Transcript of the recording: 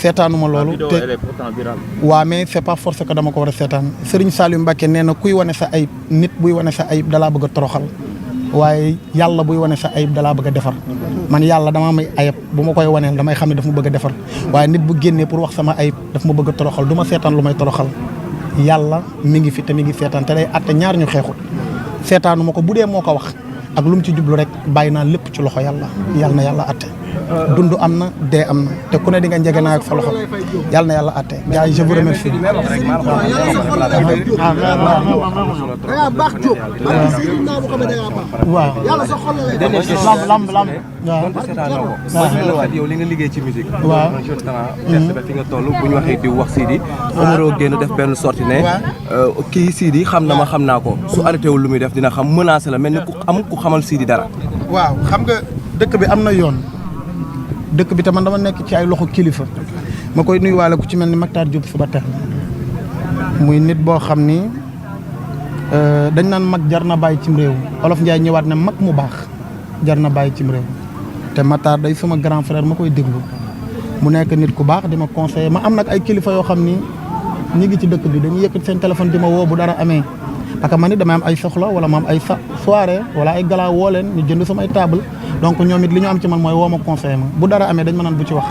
seetaanuma loolu te waaw mais c'est pas forcé que dama ko war a seetaan Serigne Saliou Mbacké nee na kuy wane sa ayib nit buy wane sa ayib dalaa bëgg a toroxal waaye yàlla buy wane sa ayib dalaa bëgg a defar man yàlla dama may ayib bu ma koy waneel damay xam ne daf ma bëgg a defar waaye nit bu génnee pour wax sama ayib daf ma bëgg a toroxal du ma seetaan lu may toroxal yàlla mi ngi fi te mi ngi seetaan te day atte ñaar ñu xeexut seetaanuma ko bu dee moo ko wax ak lu mu ci jublu rek bàyyi naa lépp ci loxo yàlla na yàlla atte dund am na dee am na te ku ne di nga njege naa ak sa loxo yàlla na yàlla atte gars yi je vous remercie. waaw. lamb waaw. yow li nga liggéey ci musique. waaw un jeune talent. fi nga toll bu ñu waxee di wax Sidy. Omaro génn def benn sortie ne. kii Sidy xam na ma xam naa ko su arrêté wul lu muy def dina xam menacé la mel ni ku xamal Sidy dara. waaw xam nga dëkk bi am na yoon. dëkk bi te man dama nekk ci ay loxo kilifa ma koy nuyuwaale ku ci mel ni Mactar Diop suba teel muy nit boo xam ni dañ naan mag jar na bàyyi cim réew Olof Ndiaye ñëwaat ne mag mu baax jar na bàyyi cim réew te Mactar day sama grand frère ma koy déglu mu nekk nit ku baax di ma conseiller ma am nag ay kilifa yoo xam ni ñi ngi ci dëkk bi dañuy yëkkat seen téléphone di ma woo bu dara amee parce que man it damay am ay soxla wala ma am ay soirée wala ay gala woo leen ñu jënd samay table donc ñoom it li ñu am ci man mooy woo ma conseiller ma bu dara amee dañ ma naan bu ci wax